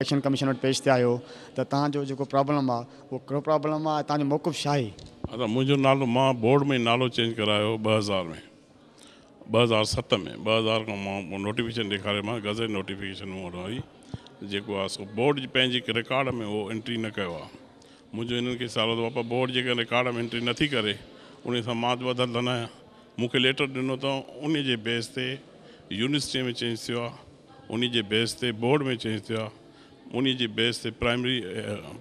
Election commission وٽ پيش ٿيا آهيو ته توهان جو جيڪو پرابلم آهي اهو ڪهڙو پرابلم آهي ۽ توهان جو موقف ڇا آهي؟ ادا منهنجو نالو مان بورڊ ۾ نالو چينج ڪرايو 2000 ۾ 2007 ۾ 2000 کان مان نوٽيفڪيشن ڏيکاريو مان گزيٽ نوٽيفڪيشن مون وٽ هئي جيڪو آهي سو بورڊ جي پنهنجي رڪارڊ ۾ اهو انٽري نه ڪيو آهي منهنجو هنن کي سوال هو ته بابا بورڊ جيڪڏهن رڪارڊ ۾ انٽري نٿي ڪري انهي سان مان ته ٻڌل ته نه آهيان مون کي ليٽر ڏنو اٿئون انهي جي بيس تي يونيورسٽي ۾ چينج ٿيو آهي انهي جي بيس تي بورڊ ۾ چينج ٿيو آهي انهي جي بيس تي پرائمري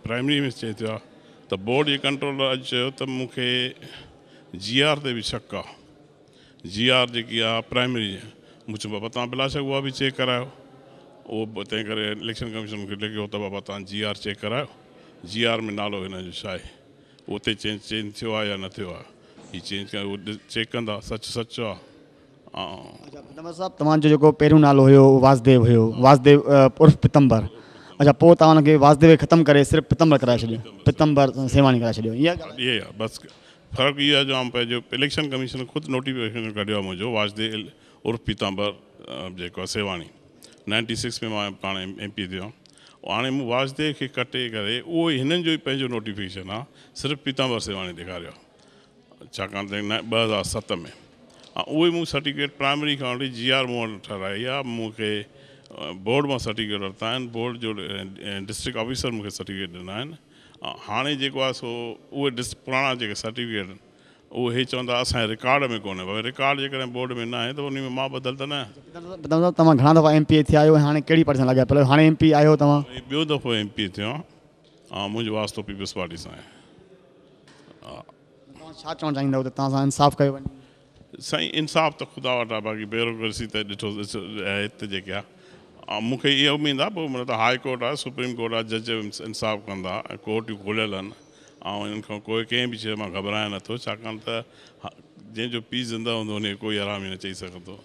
پرائمري ۾ چينج ٿيو آهي ته بورڊ جي ڪنٽرولر اڄ چيو ته مون کي جي آر تي به شڪ آهي جي آر جيڪي آهي پرائمري جي مون چيو بابا توهان بلا شڪ اها به چيڪ ڪرايو اهو به تنهن ڪري اليڪشن ڪميشن مون کي لکيو ته بابا توهان جي آر چيڪ ڪرايو جي آر ۾ نالو هن جو ڇا آهي اتي چينج چينج ٿيو آهي يا نه ٿيو آهي هي چينج چيڪ ڪندا سچ سچ آهي. اڇا پيتمبر صاحب توهان جو جيڪو پهريون نالو هيو اهو واسديو هيو واسديو عرف پيتمبر اڇا پوء توهان ان کي واسديو کي ختم ڪري صرف پيتمبر ڪرائي ڇڏيو پيتمبر سيوهاڻي ڪرائي ڇڏيو اها ڳالهه اها ئي آهي بس فرق اهو آهي جو آئون پنهنجو اليڪشن ڪميشن خود نوٽيفڪيشن ڪڍيو آهي منهنجو واسديو عرف پيتامبر جيڪو آهي سيوهاڻي نائنٽي سڪس ۾ مان پاڻ ايم پي ٿيو آهيان هاڻي مون واسديو کي ڪٽي ڪري اهو ئي هنن جو ئي پنهنجو نوٽيفڪيشن آهي صرف پيتامبر سيوهاڻي ڏيکاريو آهي ڇاڪاڻ ته 2007 ۾ اهو ئي مون سرٽيفڪيٽ پرائمري کان وٺي جي آر مون وٽ ٺهرائي آهي مون کي بورڊ مان سرٽيفڪيٽ ورتا آهن بورڊ جو ڊسٽرڪٽ آفيسر مون کي سرٽيفڪيٽ ڏنا آهن هاڻي جيڪو آهي سو اهي ڊس پراڻا جيڪي سرٽيفڪيٽ آهن اهي هي چون ٿا اسان جي رڪارڊ ۾ ڪونهي بابا رڪارڊ جيڪڏهن بورڊ ۾ نه آهي ته ان ۾ مان ٻڌل ته نه آهيان. توهان گهڻا دفعا ايم پي اي ٿيا آهيو ۽ هاڻي ڪهڙي پارٽي سان لاڳاپيل آهيو هاڻي ايم پي آهيو توهان؟ هي ٻيو دفعو ايم پي اي ٿيو آهيان ۽ منهنجو واسطو پيپلز پارٽي سان آهي. توهان ڇا چوڻ چاهيندؤ ته توهان سان انصاف ڪيو وڃي؟ سائين انصاف ته خدا وٽ آهي باقي بيوروڪريسي ته ڏٺو هت جيڪي آهي مون کي اها اميد آهي پوء مطلب ته هاء ڪورٽ آهي سپريم ڪورٽ آهي جج انصاف ڪندا ۽ ڪورٽيون کليل آهن آئون انهن کان ڪوئي ڪنهن به شيء مان گهٻرايان نٿو ڇاڪاڻ ته جنهن جو پيء زنده هوندو ان کي ڪوئي حرامي نه چئي سگهندو.